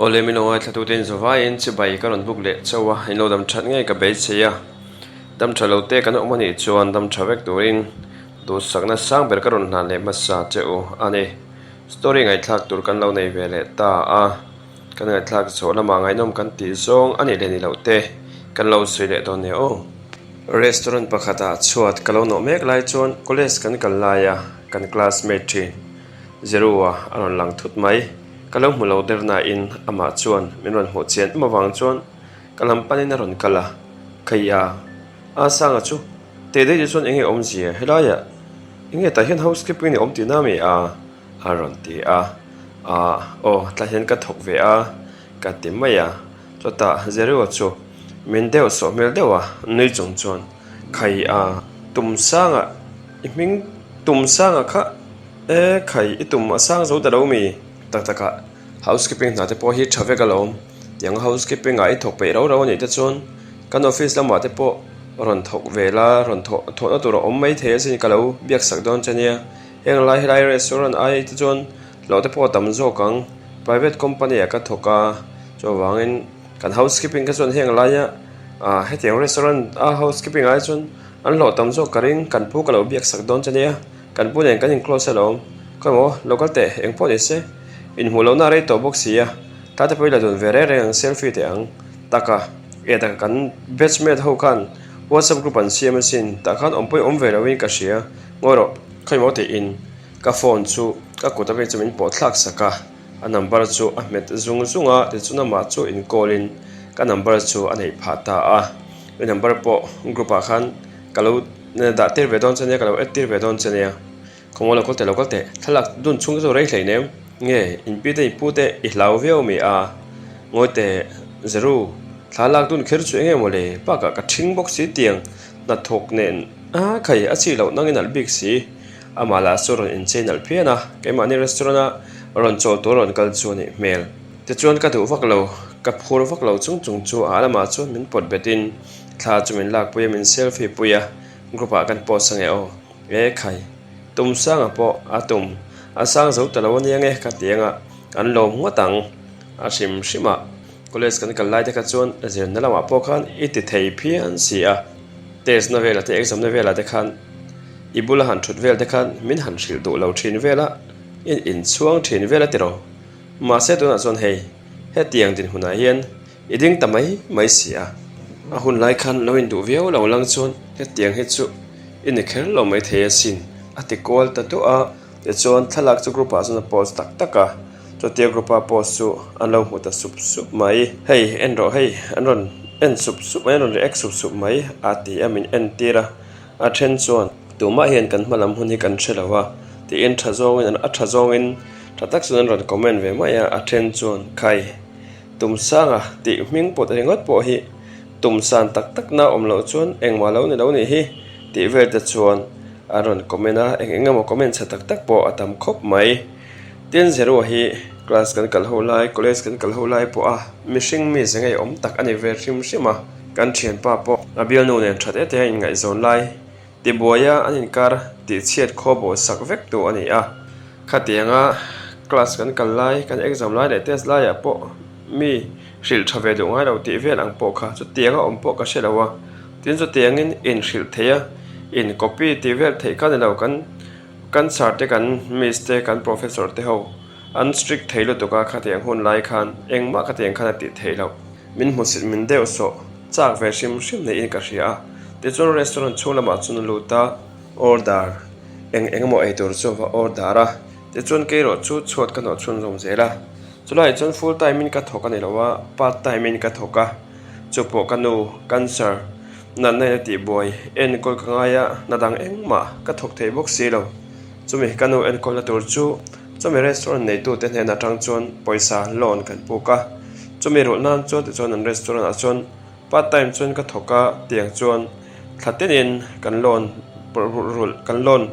Awle min lo ngaithla tute in zavaiin chibai ka rawn buk leh chauh a, in lo dam that ngei ka beisei a, dam tha lo te kan awm anih chuan dam tha vek turin duhsakna sang ber ka rawn hlan leh hmasa che u a ni. Story ngaihthlak tur kan lo nei ve leh ta a, kan ngaihthlak chhoh lamah ngaihnawm kan tih zawng a nih leh ni loh te kan lo sawi leh dawn nia aw. Restaurant pakhatah chhuat ka lo nawh mek lai chuan college kan kal laia kan classmate thin Zerua a rawn lang thut mai. Ka lo hmu lo der nain amah chuan min rawn hmuh chian em avang chuan ka lam panin a rawn kal a, Khaia, a Sanga chu teh daih te chuan enge awmzia helaiah enge tah hian housekeeping ni awm tihna ami a? a rawn ti a, Aah aw tah hian ka thawk ve a ka ti mai a, chutah Zerua chu min deuh sawh hmel deuh a nui chung chuan Khaia, tum sanga i hming tum sanga kha E khai, i tum a sang zo ta lo mi? Tak tak ah, housekeeping hna te pawh hi tha vek alawm. Tiang housekeeping ah i thawk peih rau rau a nih te chuan kan office lamah te pawh rawn thawk ve la, rawn thawh thawhna tur a awm mai thei asin ka lo biak sak dawn che nia. Heng lai helai restaurant ai te chuan hlawh te pawh a tam zawk ang. Private company ah ka thawk a, chuvangin kan housekeeping kha chuan heng laia ah hetiang restaurant a housekeeping ai chuan an hlawh tam zawk ka ring, kan pu ka lo biak sak dawn che nia. Kan pu nen kan in close alawm. Khawi maw, lo kal teh, eng pawh ni se. Inhmuh lohna a rei tawh bawk si a, tlai te pawh i la dun ve reng reng ang selfie teh ang. Taka, e taka kan batch mate ho khan WhatsApp group an siam asin, tah khan awmpui awm ve loin ka hria. Ngawi rawh, khawi maw tiin ka phone chu ka kut a vei chu min pawh thlak sak a, a number chu a hmet zung zung a, tichuan amah chu in call in ka number chu a neih phah ta a. I number pawh group ah khan ka lo. Dah tir ve dawn che nia, ka lo add tir ve dawn che nia. Khawng lo kal teh lo kal teh, thlalak dun chhung chu rei hleinem. Nge, in pi te in pu te i hlau viau mi a? Ngawi teh, Zeru, thla lak dun kher chu enge maw le? Bakah ka ṭhing bawk si tiang hnathawk nen a khai a chi loh nangin alh bik si. Amah lah chu rawn inchei nalh phian a, keimahni restaurant a rawn chawl tur a rawn kal chu a nih hmel. Tichuan ka duh vak lo, ka phur vak lo chung chung chu a lamah chuan min pawt betin Thla chu min lakpui a, min selfie pui a, group ah kan post ange aw. E khai, tum sanga pawh a tum a sang zo ta lo ania nge ka ti anga an lawm ngawt ang. A hrim hrim a, college kan kal lai te kha chuan zirna lamah pawh khan i ti thei phian si a, test na velah te exam na velah te khan i bula han thut vel te khan min han hrilh duh lo thin vel a, in inchhuang thin vel a ti rawh. Mahse tunah chuan hei, hetiang dinhmunah hian I ding ta mai mai si a, a hun lai khan lo induh viau lo lang chuan hetiang hi chu i ni kher lo mai thei asin a ti kual ta duah a. Tichuan thlalak chu group ah chuan a post tak tak a, chutia group a post chu an lo hmu ta sup sup mai. Hei en rawh hei an rawn en sup sup mai an rawn react sup sup mai a ti a min en tir a, a then chuan tumah hian kan hma lam hun hi kan hre lo a tiin tha zawngin a tha zawngin tha tak chuan an rawn comment ve mai a, a then chuan khai. Tumsanga tih hming pawt ringawt pawh hi tumsan tak tak na awm loh chuan engmah lo ni lo nih hi tih vel te chuan a rawn comment a, eng eng emaw comment chhe tak tak pawh a tam khawp mai. Tin Zerua hi class kan kal ho lai, college kan kal ho lai pawh a mihring mi ze ngei awm tak a ni ve hrim hrim a, kan thianpa pawh a bialnu nen that ete a inngaihzawn lai Tibuaia an inkar tihchhiat khaw bawh sak vek tu a ni a. Khatianga class kan kal lai, kan exam lai leh test laiah pawh mi hrilh tha ve duh ngai lo tih vel ang pawh kha chutianga awm pawh ka hre lo a. Tin chutiangin inhrilh theih a, in copy tih vel theih kha ni lo kan kan sir te kan miss te kan professor te ho an strict thei lutuk a khatiang hun lai khan engmah khatiang khan a tih theih loh. Min hmusit min deuh sawh chak ve hrim hrim niin ka hria a, tichuan restaurant chhung lamah chuan a lut a, order eng eng emaw ei tur chu a va order a, tichuan keirawh chu chhuat ka hnawh chhunzawm zel a, chulaiah chuan full time in ka thawk a ni lo a, part time in ka thawk a, chu pawh ka nu cancer natna in a tihbuai enkawl ka ngai a, hna dang engmah ka thawk thei bawk si lo, chumi ka nu enkawlna tur chu. Chumi restaurant neitute hnen atang chuan pawisa loan kan puk a, chumi rulh nan chuan tichuan an restaurant ah chuan part time chuan ka thawk a, tiang chuan thla tinin kan loan rulh kan loan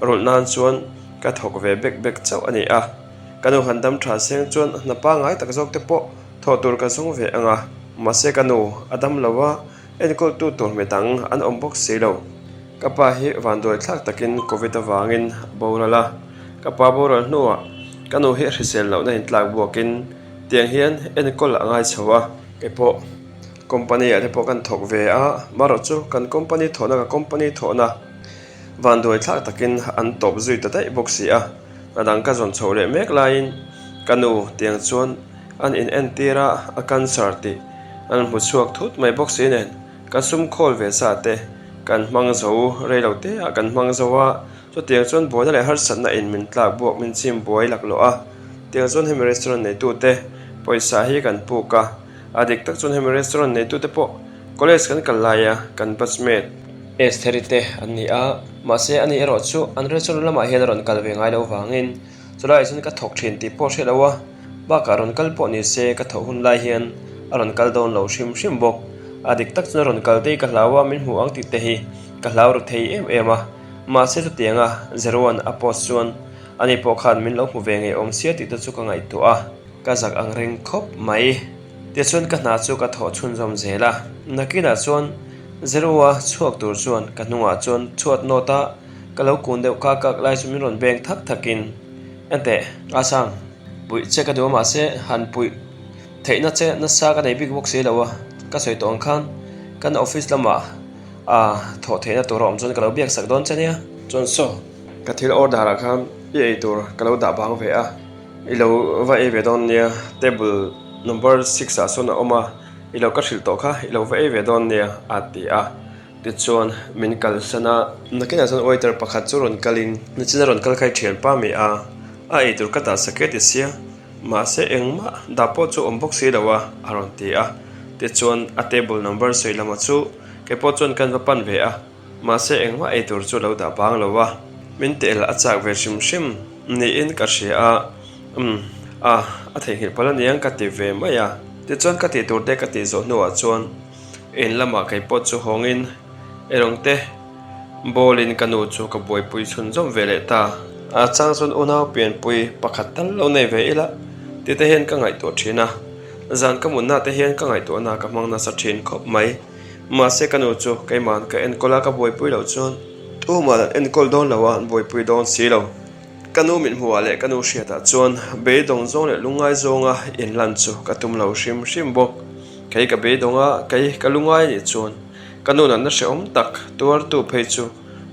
rulh nan chuan ka thawk ve bek bek chauh a ni a, ka nu han dam tha seng chuan hna pangngai tak zawk te pawh thawh tur ka zawng ve ang a, mahse ka nu a dam lo a, enkawltu tur mi dang an awm bawk si lo. Ka pa hi vanduai thlak takin Covid avangin a boral a, ka pa boral hnuah ka nu hi a hrisel lohna in tlak buakin Tiang hian enkawl a ngai chho a. Keipawh company ah te pawh kan thawk ve a, marawh chu kan company thawhna ka company thawhna vanduai thlak takin an tawp zui ta daih bawk si a. A dang ka zawn chhoh leh mek laiin ka nu tiang chuan an in entir a, a cancer tih an hmu chhuak thut mai bawk si nen ka sum khawl ve sa te kan hmang zo rei lo te ah kan hmang zo a, chutiang chuan buaina leh harsatna in min tlak buak min chim buai laklawh a, tiang chuan hemi restaurant neitu te pawisa hi kan puk a, a dik tak chuan hemi restaurant neitu te pawh college kan kal lai a kan batchmate. Estheri te an ni a, mahse ani erawh chu an restaurant lamah hian a rawn kal ve ngai lo vangin chulaiah chuan ka thawk thin tih pawh hriat lo a, bakah rawn kal pawh ni se ka thawh hun lai hian a rawn kal dawn lo hrim hrim bawk. A dik tak chuan a rawn kal te hi ka hlau a, min hmu ang tih te hi ka hlau ru thei em em a, mahse chutianga Zeruan a post chuan ani pawh khan min lo hmu ve ngei awm sia tih te chu ka ngaihtuah a, ka zak ang reng khawp mai. Tichuan ka hna chu ka thawh chhunzawm zel a, nakinah chuan Zero-a chhuak tur chuan ka hnungah chuan chhuat nawt a, ka lo kun deuh kak kak lai chu min rawn beng thak thakin, Enteh, Asang, puih che ka duh a mahse han puih theihna che nasa ka nei bik bawk si lo a, ka sawi tawh ang khan kan office lamah a thawh theihna tur a awm chuan ka lo biak sak dawn che nia. Chuan saw, ka thil order ah khan i ei tur ka lo dah bang ve a. I lo va ei ve dawn nia, table number six ah sawn a awm a, i lo ka hrilh tawh kha, i lo va ei ve dawn nia a ti a. Tichuan min kalsan a. Nakinah chuan waiter pakhat chu rawn kalin nichin a rawn kal kha i thianpa mi a, a ei tur ka dah sak e ti sia, mahse engmah dah pawh chu awm bawk si lo a, a rawn ti a. Tichuan a table number sawi lamah chu keipawh chuan kan va pan ve a. Mahse engmah ei tur chu lo dah bang lo a, min tel a chak ve hrim hrim niin ka hria a, umm a, a theihnghilh palh aniang ka ti ve mai a. Tichuan ka tih tur te ka tih zawh hnuah chuan in lamah kei pawh chu hawngin erawng te bawlin ka nu chu ka buaipui chhunzawm ve leh ta. A chang chuan unau pianpui pakhat tal lo nei ve ila tih te hian ka ngaihtuah thin a, zan ka mutna te hian ka ngaihtuahna ka hmang nasa thin khawp mai. Mahse ka nu chu keima'n ka enkawl a, ka buaipui loh chuan tuma'n an enkawl dawn lo a, an buaipui dawn si lo. Ka nu mit hmuhah leh ka nu hriatah chuan beidawng zawng leh lungngai zawnga inlan chu ka tum lo hrim hrim bawk. Kei ka beidawng a, kei ka lungngai anih chuan ka nu natna hrehawm tak tuartu phei chu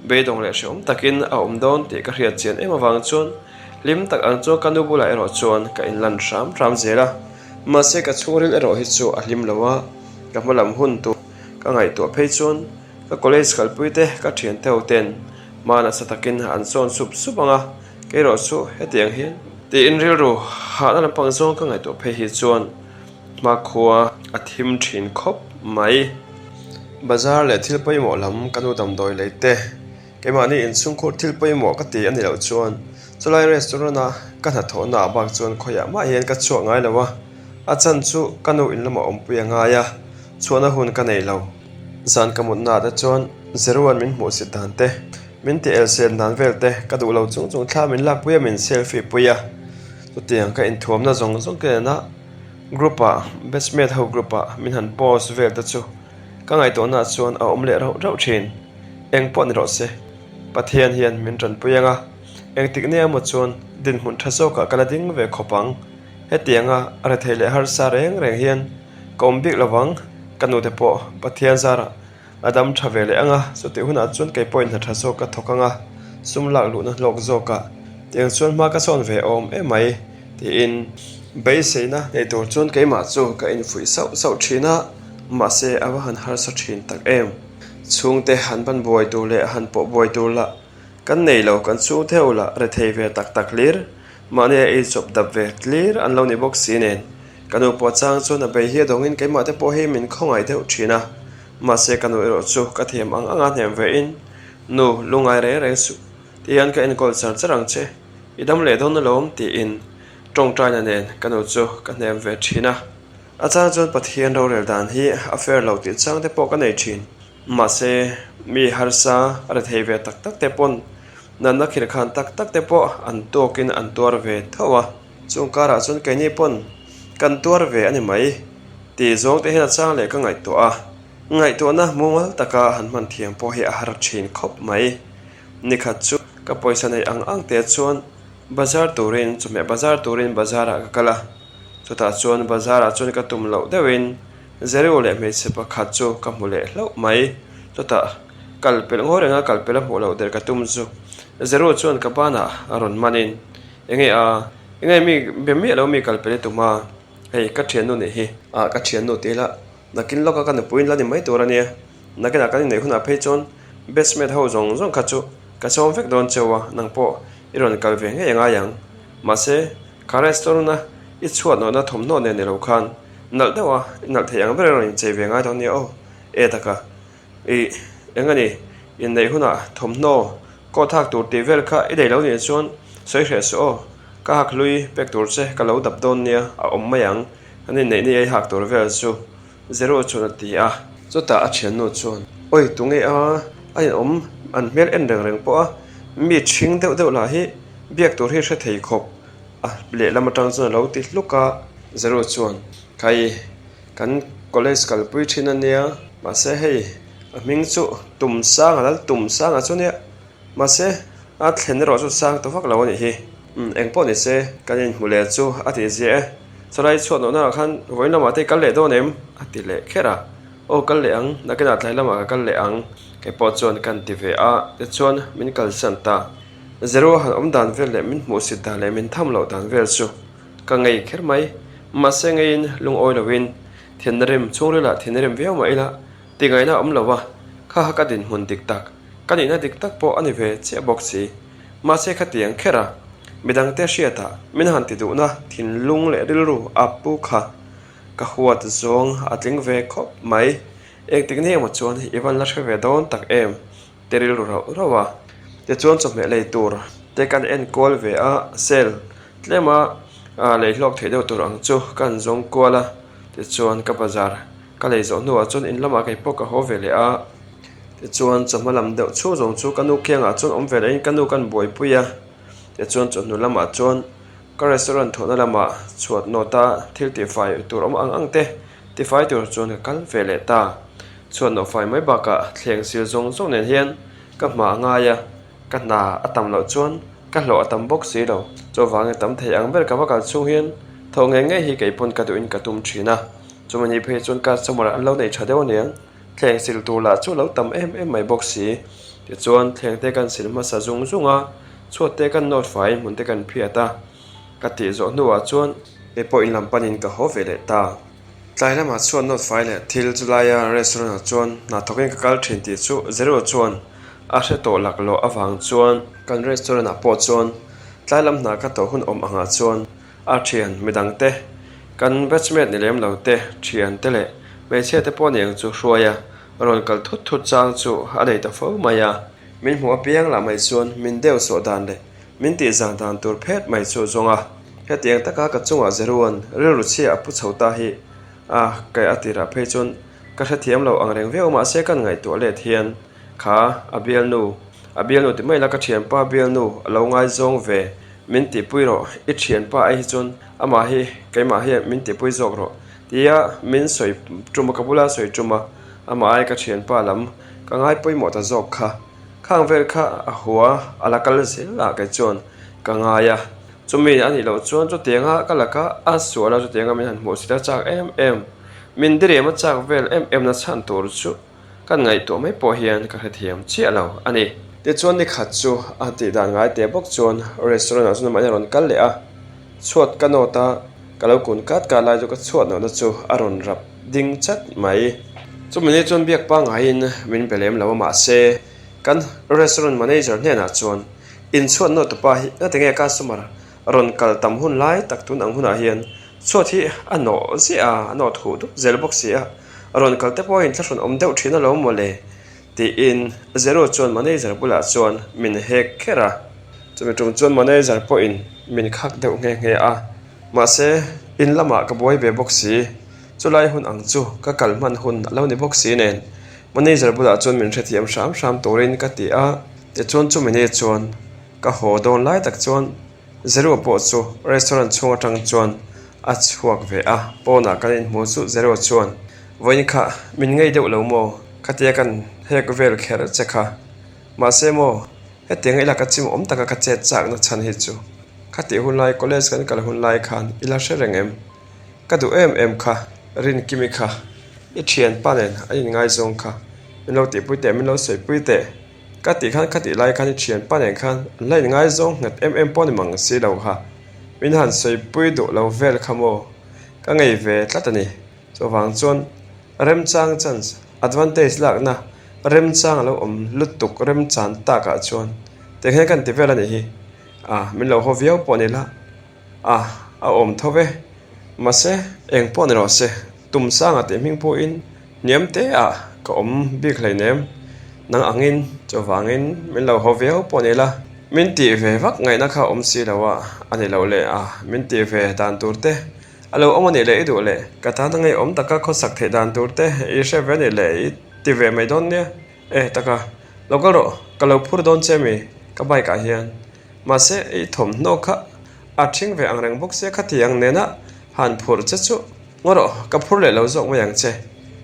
beidawng leh hrehawm takin a awm dawn tih ka hriat chian em avang chuan hlim tak ang chuan ka nu bulah erawh chuan ka inlan hram hram zel a. Mahse ka chhungril erawh hi chu a hlim lo a. Ka hma lam hun tur ka ngaihtuah phei chuan ka college kalpui te ka thian te ho ten hma nasa takin an sawn sup sup ang a, kei erawh chu hetiang hian tiin rilru hahna lampang zawng ka ngaihtuah phei hi chuan hmakhua a thim thin khawp mai. Bazar leh thil pawimawh lam ka nu damdawi lei te. Keimahni inchhungkhur thil pawimawh ka ti a ni loh chuan chulai restaurant a ka hnathawhna ah bak chuan khawiah mah hian ka chhuak ngai lo a, a chan chu ka nu in lamah awmpui a ngai a, chhuahna hun ka nei lo. Zan ka mutna ah te chuan Zeruan min hmuhsit dan te, min ti elsel dan vel te ka duh lo chung chung thla min lakpui a min selfie pui a, chutiang ka inthuamna zawng zawng te nena group ah batchmate ho group ah min han post vel te chu ka ngaihtuahna ah chuan a awm leh rauh rauh thin. Eng pawh ni rawh se, Pathian hian min tanpui ang a, engtik nia emaw chuan dinhmun tha zawkah ka la ding ve khawp ang. Hetianga rethei leh harsa reng reng hian ka awm bik lovang, ka nute pawh Pathian zarah a dam tha ve leh ang a, chutih hunah chuan kei pawhin hna tha zawk ka thawk ang a, sum lak luhna hlawk zawkah tiang chuan hma ka sawn ve awm em mai tiin beiseina nei tur chuan keimah chu ka infuih sauh sauh thin a, mahse a va han harsa thin tak em. Chhungte han ban buai tur leh han pawh buai tur lah kan nei lo, kan chhung theuh lah rethei ve tak tak hlir, mahni a ei chawp dap ve tlir an lo ni bawk si nen. Ka nu pawh chang chuan a bei hi a dawngin keimah te pawh hi min khawngaih deuh thin a, mahse ka nu erawh chu ka thiam ang anga hnem ve in, Nu, lungngai reng reng suh, tihian ka enkawl char char ang che, i dam leh dawn alawm tiin tawngtaina nen ka nu chu ka hnem ve thin a. A chang chuan Pathian rorel dan hi a fair lo tih chang te pawh ka nei thin. Mahse, mi harsa a rethei ve tak tak te pawn natna khirkhan tak tak te pawh an tawkin an tuar ve tho a. Chung karah chuan keini pawn kan tuar ve a ni mai tih zawng te hian a chang leh ka ngaihtuah a. Ngaihtuahna mumal taka han hman thiam pawh hi a har thin khawp mai. Nikhat chu ka pawisa neih ang ang te chuan bazar turin, chawhmeh bazar turin bazarah ka kal a. Chutah chuan bazar ah chuan ka tum loh deuhin Zero leh hmeichhe pakhat chu ka hmu leh hlauh mai. Chutah kal pelh ngawi renga kal pelh a hmuh loh der ka tum chu Zero chuan ka banah a rawn manin Enge a, enge mi be miah lo mi kal pelh i tum a, hei ka thiannu nih hi. Ah ka thiannu ti ila nakin lawka ka nupui in la ni mai tur a nia, nakinah kan inneih hunah phei chuan batchmate ho zawng zawng kha chu ka sawm vek dawn cheu a, nang pawh i rawn kal ve ngei angai ang. Mahse kha restaurant a i chhuat nawhna thawmhnaw nen ni lo khan nalh deuh a, i nalh thei ang ber erawh inchei ve ngai dawn nia aw, e taka i eng a ni inneih hunah thawmhnaw coat hak tur tih vel kha i nei lo nih chuan sawi hreh suh aw, ka hak hlui pek tur che ka lo dap dawn nia a awm mai ang, an inneih ni ei hak tur vel chu Zero chuan a ti a. Chutah a thiannu chuan Awi tunge a, a inawm an hmel en reng reng pawh a, mi ṭhing deuh deuh lah hi biak tur hi hre thei khawp a lehlam atang chuan a lo ti hluk a. Zero chuan Khai, kan college kalpui thin a nia, mahse hei a hming chu Tumsanga lal Tumsanga chu nia, mahse a thlen erawh chu sang ta vak lo a nih hi. Umm eng pawh ni se, kan inhmu leh chu a tih ziah e, chulai chhuat nawhna ah khan vawiin lamah te i kal leh dawn em? a ti leh kher a, aw kal leh ang, nakinah tlai lamah ka kal leh ang, kei pawh chuan kan ti ve a, tichuan min kalsan ta. Zero han awm dan vel leh min hmuhsit dan leh min tham loh dan vel chu ka ngei kher mai. Mahse ngeiin lungawi loin thinna rem chhungrilah thinna rem viau mah ila tingaihna a awm lo a, kha kha ka dinhmun dik tak, ka nihna dik tak pawh a ni ve chiah bawk si. Mahse khatiang kher a, midangte hriatah min han ti duhna thinlung leh rilru a pu kha ka huat zawng a tling ve khawp mai. Engtik ni emaw chuan i van la hre ve dawn tak em? Te rilru rauh rauh a, tichuan chawhmeh lei tur te kan en kual ve a, sale tlema lei hlawk theih deuh tur ang chu ka han zawng kual a, tichuan ka bazar ka lei zawh hnuah chuan in lamah kei pawh ka haw ve leh a, tichuan chawhma lam deuh chhung zawng chu ka nu kiangah chuan awm ve lehin ka nu kan buaipui a, tichuan chawhnu lamah chuan ka restaurant thawhna lamah chhuat nawta thil tihfai tur awm ang ang te tifai tur chuan ka kal ve leh ta. Chhuat nawhfai mai bakah thleng sil zawng zawng nen hian ka hma a ngai a, ka hna a tam loh chuan ka hlawh a tam bawk si lo. Chuvangin tam thei ang ber ka va kal chhung hian tho ngei ngei hi kei pawn ka duhin ka tum thin a. Chumi ni phei chuan customer an lo nei tha deuh aniang, thleng sil tur lah chu a lo tam em em mai bawk si. Tichuan thleng te kan sil hmasa zung zung a, chhuat te kan nawt faiin hmun te kan phiat a. Ka tih zawh hnuah chuan kei pawh in lam panin ka haw ve leh ta. Tlai lamah chuan note fai leh thil chu laia restaurant ah chuan hna thawkin ka kal thin tih chu Zero chuan a hre tawh laklawh avang chuan kan restaurant ah pawh chuan tlai lam hna ka tawh hun awm angah chuan a thian midang te kan batchmate ni lem lo te thian te leh hmeichhia te pawh niang chu hruai a rawn kal thut thut chang chu a nei ta fo mai a. Min hmuh apiang lah mai chuan min deuh sawh dan leh Min tih zan dan tur phet mai chu zawng a, hetiang taka ka chungah Zeruan rilru chhia a pu chho ta hi a kai a tirah phei chuan ka hrethiam lo ang reng viau mahse kan ngaihtuah let hian kha a bialnu, a bialnu ti mai la ka thianpa bialnu a lo ngaizawng ve min tihpui rawh i thianpa ai hi chuan amah hi keimah hian min tihpui zawk rawh tia min sawi tum a ka bula sawi tum a amah ai ka thianpa lam ka ngai pawimawh ta zawk kha. Khang vel kha a hua a la kal zel a kei chuan ka ngai a, chumi a nih loh chuan chutianga ka laka a sual a chutianga min han hmuh si ta chak em em, min diriam a chak vel em em na chhan tur chu kan ngaihtuah mai pawh hian ka hrethiam chiah lo a ni. Tichuan ni khat chu a tih dan ngai teh bawk chuan restaurant ah chuan amah in a rawn kal leh a, chhuat ka nawt a, ka lo kun kat kat lai chu ka chhuat nawhna chu a rawn rap ding chat mai. Chumi ni chuan biak pangaiin min be lem lo a mahse kan restaurant manager hnenah chuan inchhuat nawt tupa hi ngatinge customer rawn kal tam hun lai tak tun ang hunah hian chhuat hi a nawh ziah a, a nawt huh dup zel bawk si a, rawn kal te pawhin thlahrun awm deuh thin alawm mawle tiin Zero chuan manager bulah chuan min hek kher a. Chumi tum chuan manager pawhin min khak deuh nghe nghe a, mahse in lamah ka buai ve bawk si. Chulai hun ang chu ka kal hman hun a lo ni bawk si nen manager bulah chuan min hrethiam hram hram turin ka ti a, tichuan chumi ni chuan ka haw dawn lai tak chuan Zero pawh chu restaurant chhung atang chuan a chhuak ve a, pawnah kan inhmu chu Zero chuan vawiin kha min ngei deuh lo maw khatia kan hek vel kher che kha mahse maw hetiang ila ka chim awm taka ka chet chakna chhan hi chu khatih hun lai college kan kal hun lai khan ila hre reng em? Ka duh em em kha, Rinkimi kha, i thianpa nen an inngaizawng kha min lo tihpui teh, min lo sawipui teh. Ka tih khan khatih lai khan i thianpa nen khan an la inngaizawng nghet em em pawh ni mang si lo kha. Min han sawipui duh lo vel kha maw? Ka ngei ve tlat a ni. Chuvang chuan remchang chance, advantage lakna remchang a lo awm lutuk remchan takah chuan tiang hian kan ti vel a nih hi. A, min lo haw viau pawh ni la. A, a awm tho ve. Mahse, eng pawh ni rawh se, tum sanga tih hming pawhin hniam te ah ka awm bik hleinem. Nang angin, chuvangin min lo haw viau pawh ni la. Min tih ve vak ngaihna kha awm si lo a, a ni loh leh a, min tih ve dan tur te a lo awm a nih leh i duh leh ka tan a ngeiawm taka khawsak theih dan tur te i hre ve a nih leh i ti ve mai dawn nia. E taka, lo kal rawh, ka lo phur dawn che mi ka bike ah hian. Mahse, i thawmhnaw kha a ṭhing ve ang reng bawk sia khati ang nena han phurh che chu ngaw rawh, ka phur leh lo zawk mai ang che.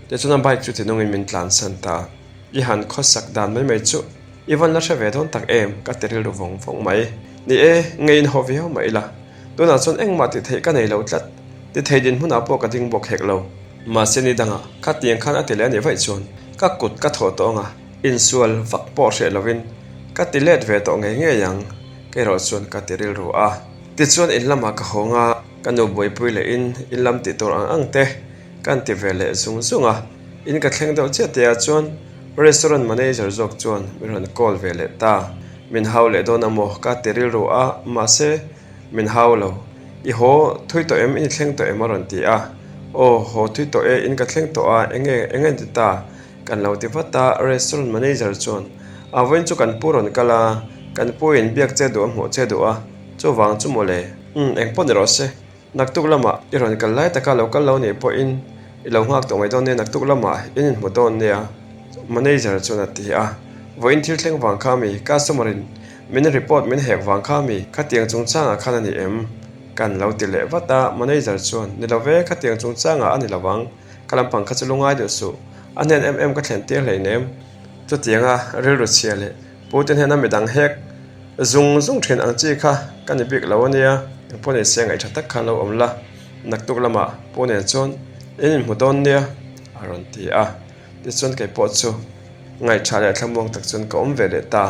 Tichuan a bike chu tinungin min tlansan ta. I han khawsak dan mai mai chu i van la hre ve dawn tak em? ka ti rilru vawng vawng mai. Ni e, ngeiin haw viau mah ila, tunah chuan engmah tih theih ka nei lo tlat. Ti thei dinhmunah pawh ka ding bawk hek lo. Mahse ni dangah khatiang khan a ti leh a nih vaih chuan ka kut ka thawh tawh ang a. Insual vak pawh hreh lovin ka ti let ve tawh ngei ngei ang, kei erawh chuan ka ti rilru a. Tichuan in lamah ka hawng a, ka nu buaipui leh in in lam tih tur ang ang te kan ti ve leh zung zung a. In ka thleng deuh chiah tih ah chuan restaurant manager zawk chuan min rawn call ve leh ta. Min hau leh dawn amaw ka ti rilru a, mahse min hau lo. I haw thui tawh em? In i thleng tawh em? a rawn ti a. Aw, haw thui tawh e, in ka thleng tawh a, enge enge an ti ta? Kan lo ti vat a, restaurant manager chuan a vawiin chu kan pu rawn kal a, kan pu in biak che duh a hmuh che duh a, chuvang chu mawle. Umm, eng pawh ni rawh se, naktuk lamah i rawn kal lai taka lo kal lo nih pawhin i lo nghak tawh mai dawn nia, naktuk lamah in inhmu dawn nia, manager chuan a ti a. Vawiin thil thleng vang kha mi, customer in min report min hek vang kha mi, khatiang chungchangah khan a ni em? Kan lo ti leh vat a, manager chuan, Ni lo ve, khatiang chungchangah a ni lo ang. Ka lampang kha chu lungai deuh suh. A hnen em em ka thlen tir hleinem. Chutianga rilru chhia leh Pu te hnena midang hek zung zung thin ang chi kha ka ni bik lo ania. Engpawh ni se ngaih tha tak khan lo awm la, naktuk lamah Pu nen chuan in inhmu dawn nia a rawn ti a. Tichuan kei pawh chu ngaih tha leh thlamuang tak chuan ka awm ve leh ta.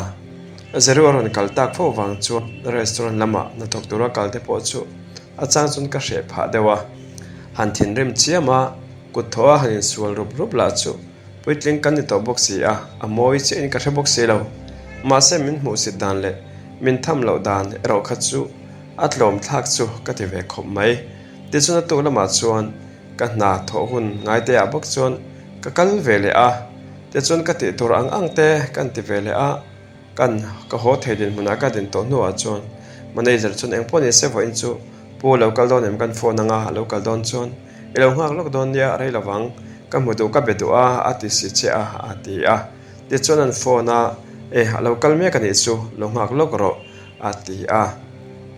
Zeru a rawn kal tak fo vang chuan restaurant lamah hnathawk tura kal te pawh chu a chang chuan ka hreh phah deuh a. Han thinrim chiam a, kut thaw a han insual rup rup lah chu puitling kan ni tawh bawk si a, a mawi chiahin ka hre bawk si lo. Mahse min hmuhsit dan leh min tham loh dan erawh kha chu a tlawm thlak chu ka ti ve khawp mai. Tichuan a tuk lamah chuan ka hna thawh hun ngaiteah bawk chuan ka kal ve leh a, tichuan ka tih tur ang ang te kan ti ve leh a. Kan ka haw thei dinhmunah ka din tawh hnuah chuan manager chuan engpawh ni se vawiin chu pu lo kal dawn em kan phone anga a lo kal dawn chuan i lo nghak lawk dawn nia rei lovang ka hmu duh ka be duh a a ti si che a a ti a tichuan an phone a e a lo kal mek a nih chu lo nghak lawk rawh a ti a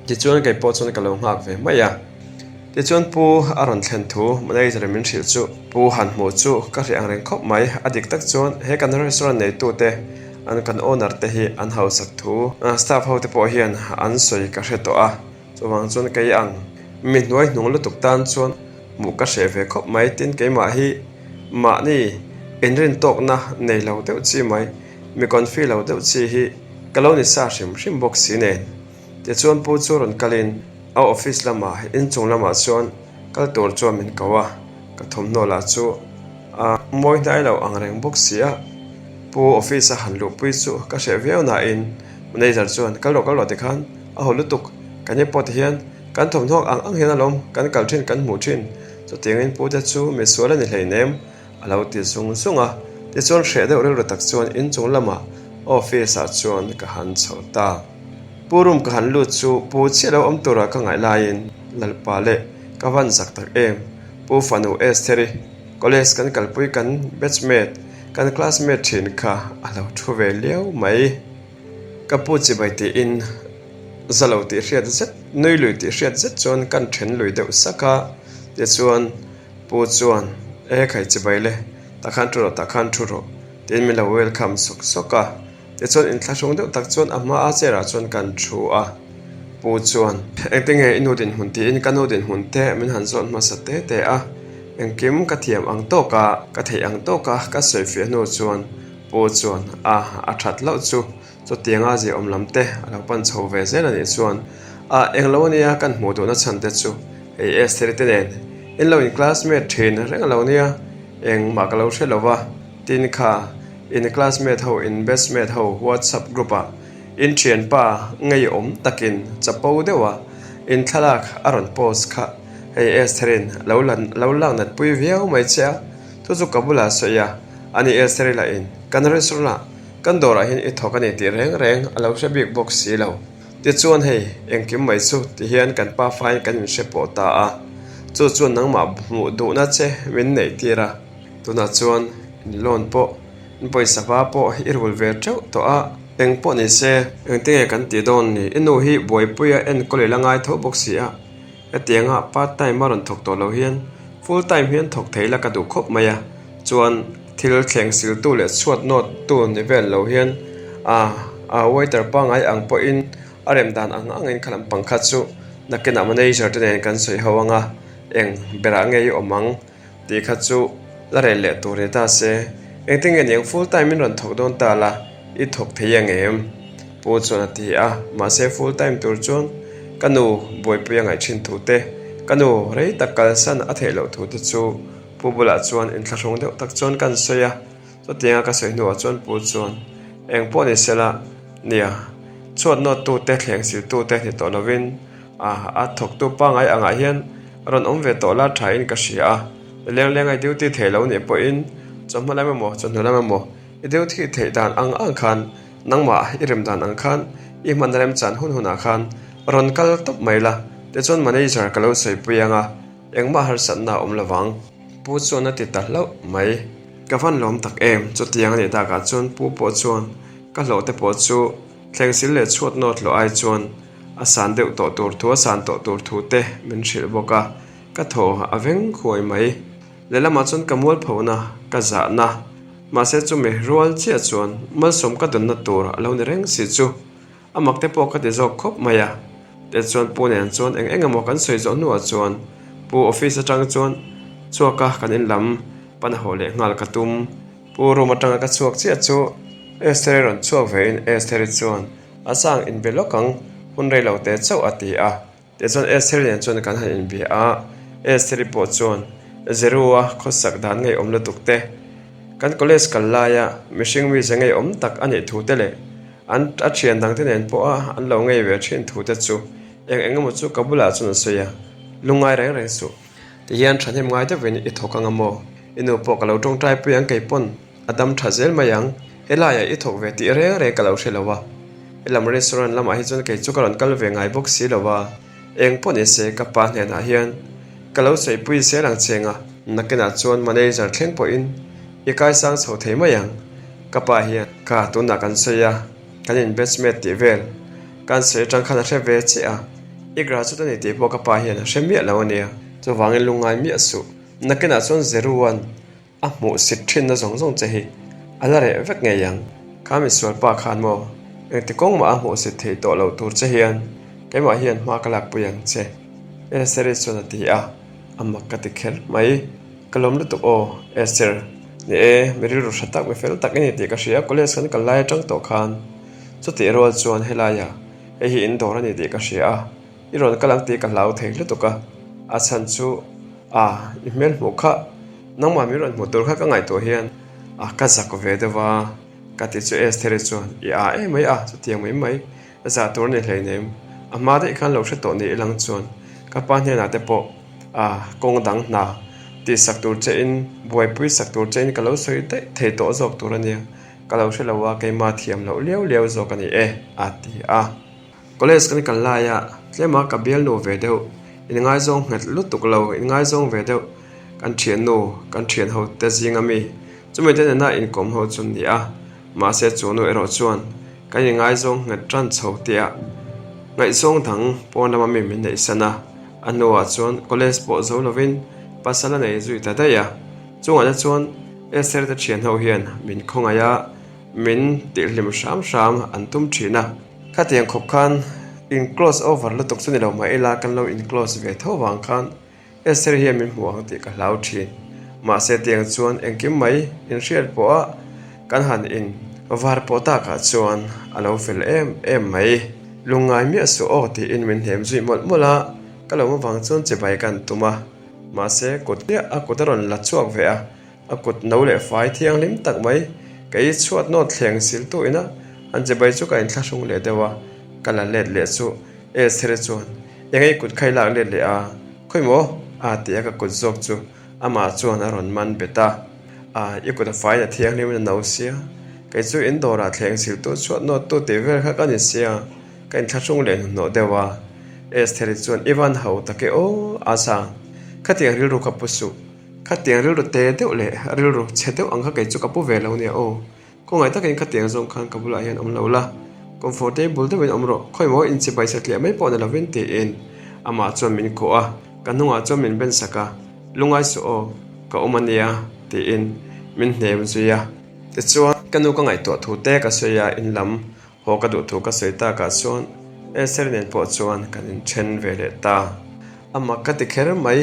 tichuan kei pawh chuan ka lo nghak ve mai a. Tichuan Pu a rawn thlen thu manager in min hrilh chu Pu han hmuh chu ka hreh ang reng khawp mai. A dik tak chuan he kan restaurant neitute an kan owner te hi an hausak thu staff ho te pawh hian an sawi ka hre tawh a. Chuvang chuan kei ang mi hnuai hnung lutuk tan chuan hmuh ka hreh ve khawp mai. Tin keimah hi mahni inrin tawkna nei lo deuh chi mai, mi confi lo deuh chi hi ka lo ni sa hrim hrim bawk si nen. Tichuan Pu chu rawn kalin a office lamah inchung lamah chuan kal tur chuan min ko a, ka thawmhnaw lah chu a mawi hnai lo ang reng bawk si a. Pu office a han luhpui chu ka hreh viau nain manager chuan kal rawh kal rawh tikhan a haw lutuk, kan in pawh tihian kan thawmhnaw ang ang hian alawm kan kal thin kan hmuh thin, chutiangin Pu te chu misual a ni hleinem. A lo ti zung zung a, tichuan hreh deuh rilru tak chuan inchung lamah office ah chuan ka han chho ta. Pu room ka han lut chu Pu chiah lo awm tura ka ngaih laiin Lalpa leh ka van zak tak em, Pu fanu Estheri, college kan kalpui kan batchmate, kan classmate thin kha a lo thu ve liau mai. Ka pu chibai tiin za lo tih hriat zet, nui lui tih hriat zet chuan kan then lui deuh sak a, tichuan Pu chuan, E khai chibai le, tah khan thu rawh, tah khan thu rawh, tiin min lo welcome sawk sawk a. Tichuan inthlahrung deuh tak chuan a hma a chair ah chuan kan thu a. Pu chuan, Engtinge i nu dinhmun tiin ka nu dinhmun te min han zawt hmasa te te a, engkim ka thiam ang tawka ka theih ang tawka ka sawifiah hnu chuan Pu chuan, A, a that loh chu chutianga ziaawm lam te a lo pan chho ve zel a nih chuan, A, englo ania kan hmuh duhna chhan te chu hei Esther-i te nen in lo in classmate thin reng a lo nia, engmah ka lo hre lo va, tin kha in classmate ho in batchmate ho whatsapp group ah In thianpa ngeiawm takin chapo deuha in thlalak a rawn post kha hei Esther-in lo lo lak nat pui viau mai che a, chu chu ka bulah sawi a, ani Esther-i lahin kan restaurant ah kan dawrah hian i thawk a ni tih reng reng a lo hre bik bawk si lo. Tichuan hei engkim mai chu tihian kan pa fain kan inhre pawh ta a, chu chuan nangmah hmuh duhna che min neih tir a, tunah chuan in loan pawh In pawisa hma pawh i rul ve teuh tawh a, eng pawh ni se. Engtinge kan tih dawn ni? I nu hi buaipuia enkawl i la ngai tho bawk si a, hetianga part time a rawn thawk tawh lo hian full time hian thawk thei la ka duh khawp mai a, chuan thil thleng siltu leh chhuat nawt tu ni vel lo hian a a waiter pangngai ang pawhin a rem dan ang angin kha lampang kha chu nakinah manager te nen kan sawi ho anga eng berah nge i awm ang. Tih kha chu la rel leh tur ni ta se, engtin nge niang full time in rawn thawk dawn ta la, i thawk thei ang em? Pu chuan a ti a, mahse full time tur chuan ka nu buaipui a ngaih thin thu te, ka nu rei tak kalsan a theih loh thu te chu pu bulah chuan inthlahrung deuh tak chuan ka han sawi a, chutianga ka sawi hnuah chuan pu chuan eng pawh ni sela, nia, chhuat nawt tu te thleng sil tu te ni tawh lovin a a thawktu pangngai angah hian rawn awm ve tawh la thain ka hria a, leng lenga i duty theih lo nih pawhin chawhma lam emaw chawhnu lam emaw i duty theih dan ang ang khan nangmah i rem dan ang khan i hman remchan hun hunah khan rawn kal tawp mai la tichuan manager ka lo sawipui ang a, engmah harsatna a awm lo vang. Pu chuan a ti ta hlauh mai. Ka van lawm tak em, chutiang a nih takah chuan pu pawh chuan ka hlawh te pawh chu thlengsil leh chhuat nawt hlawh ai chuan A san deuh tawh tur thu, a san tawh tur thu te min hrilh bawk a, ka thaw a veng khuai mai. Lehlamah chuan ka mualphona, ka zahna, mahse chumi rual chiah chuan malsawm ka dunna tur a lo ni reng si chu a mak te pawh ka ti zawk khawp mai a. Tichuan Pu nen chuan eng eng emaw kan sawi zawh hnuah chuan Pu office atang chuan chhuak a kan in lam pan haw leh nghal ka tum. Pu room atanga ka chhuak chiah chu Esther-i rawn chhuak vein Esther-i chuan A sang inbe lawk ang, hun rei lo te chauh a ti a. Tichuan Esther nen chuan kan han inbia a, Esther-i pawh chuan Zerua khawsak dan ngeiawm lutuk te, kan college kal laia mihring mize ngeiawm tak a nih thu te leh an a thian dangte nen pawha an lo ngei ve thin thu te chu eng eng emaw chu ka bulah chuan a sawi a, lungngai reng reng suh. Tihian thahnem ngai deuhin i thawk ang a maw? I nu pawh ka lo tawngtai pui ang kei pawn. A dam tha zel mai ang, helaiah i thawk ve tih reng reng ka lo hre lo a, helam restaurant lamah hi chuan kei chu ka rawn kal ve ngai bawk si lo a, eng pawh ni se ka pa hnenah hian ka lo sawi pui zel ang cheng a, nakinah chuan manager thleng pawhin i kaisang chho thei mai ang, ka pa hian kha tunah kan sawi a, kan in batchmate tih vel kan sawi atang khan a hre ve chiah a, i graduate a ni tih pawh ka pa hian a hre miah lo a nia, chuvangin lungngai miah suh, nakinah chuan Zerua'n A hmuh sit thinna zawng zawng che hi a la reh vek ngei ang. Kha misual pa khan maw engti kawng mah a hmuh sit thei tawh loh tur che hian keimah hian hma ka lakpui ang che Esther-i chuan a ti a, a mak ka ti kher mai. Ka lawm lutuk aw Esther, ni e, mi rilru hra tak mi fel tak i ni tih ka hria, college kan kal lai atang tawh khan chutih rual chuan helaiah hei hi in dawr a ni tih ka hria a, i rawn kal ang tih ka hlau thei lutuk a, a chhan chu a i hmel hmuh kha nangmah min rawn hmuh tur kha ka ngaihtuah hian a ka zak ve deuh a ka ti chu Esther-i chuan i a em mai a chutiang mai mai zah tur a ni hleinem a hma daih khan lo hre tawh ni ilang chuan ka pa hnenah te pawh a kawng dang hna tihsak tur che in buaipui sak tur che in ka lo sawi daih thei tawh zawk tur a nia ka lo hre lo a keimah thiam loh liau liau zawk a ni e a ti a. College kan kal laia tlema ka bialnu ve deuh, inngaizawng nghet lutuk lo, inngaizawng ve deuh kan thiannu, kan thian ho te zinga mi, chumi te nena inkawm ho chu ni a, mahse chu nu erawh chuan kan inngaizawng nghet tan chho tia ngaihzawng dang pawn lama mi min neih san a, a hnuah chuan college pawh zo lovin pasal a nei zui ta daih a, chungah te chuan Esther te thian ho hian min khawngaih a, min tihhlim hram hram an tum thin a. Khatiang khawp khan. In close over lutuk chu ni lo mah ila kan lo in close ve tho vang khan Esther hian min hmu ang tih ka hlau thin. Mahse tiang chuan engkim mai in hriat pawh a kan han in var pawh takah chuan a lo fel em em mai. Lungngai miah suh aw tiin min hnem zui mawlh mawlh a, ka lo avang chuan chibai kan tum a. Mahse kut chiah a kut a rawn la chhuak ve a, A kut no leh fai thianghlim tak mai, kei chhuat nawt thleng siltu ina an chibai chu ka inthlahrung leh deuh a, ka la let leh chu Esther chuan engei kut kha i lak let leh a, khawi maw? a ti a ka kut zawk chu amah chuan a rawn man bet a, a i kut a faiin a thianghlim in a no sia, kei chu in dawrah thleng siltu chhuat nawt tu tih vel kha ka ni sia, ka inthlahrung leh hnuhnawh deuh a, Esther chuan i van ho tak e aw a chhang, khatiang rilru kha pu suh. Khatiang rilru te deuh leh rilru chhe deuh ang kha kei chu ka pu ve lo nia aw. Khawngaih takin khatiang zawng khan ka bulah hian awm lo la, comfortable deuhin awm rawh, khawi maw inchibai satliah mai pawh ni lovin tiin amah chuan min kawh a, ka hnungah chuan min ben sak a, lungai suh aw, ka awm a nia tiin min hnem zui a. Tichuan, ka nu ka ngaihtuah thu te ka sawi a, in lam haw ka duh thu ka sawi takah chuan Esther nen pawh chuan kan inthen ve leh ta. A mak ka ti kher mai.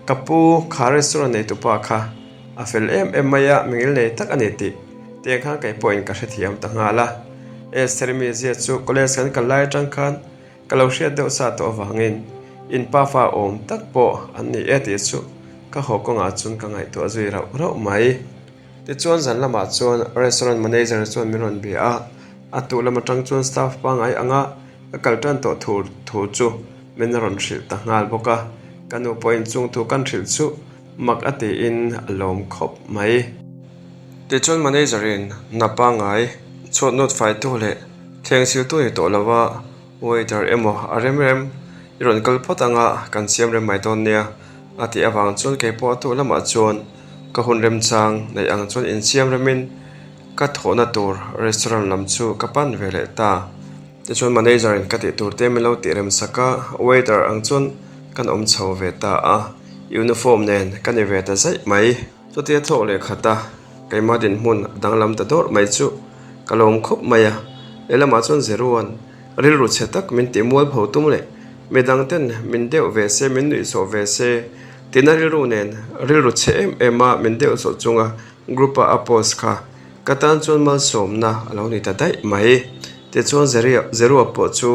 Ka pu kha restaurant nei tupa kha a fel em em mai a, mingil nei tak a ni tih tiang khan kei pawhin ka hrethiam ta nghal a. Esther mizia chu college kan kal lai atang khan ka lo hriat deuh sa tawh avangin in pafa awm tak pawh an ni e tih chu ka haw kawngah chuan ka ngaihtuah zui rauh rauh mai. Tichuan zan lamah chuan restaurant manager chuan min rawn bia a, a tuh lam atang chuan staff pangngai anga ka kal tan tawh thu thu chu min rawn hrilh ta nghal bawk a, ka nu pawhin chung thu kan hrilh chu mak a tiin a lawm khawp mai. Tichuan manager in hna pangngai chhuat nawt faitu leh thleng siltu ni tawh lova waiter emaw a rem rem i rawn kal phawt anga kan siam rem mai dawn nia a tih avang chuan keipawh a tuh lamah chuan Ka hun remchang neih ang chuan insiam remin ka thawhna tur restaurant lam chu ka pan ve leh ta. Tichuan manager in ka tih tur te min lo tih rem sak a, waiter ang chuan kan awm chho ve ta a, uniform nen ka ni ve ta zaih mai. Chutia thawk leh khat a, keimah dinhmun a danglam ta dawrh mai chu ka lawm khawp mai a, lehlamah chuan Zeruan rilru chhe tak min tih mualpho tum leh midang ten min deuh ve se min nuihsawh ve se, Tina rilru nen rilru chhe em em a min deuh zawh chunga group a a post kha ka tan chuan malsawmna a lo ni ta daih mai. Tichuan Zerua pawh chu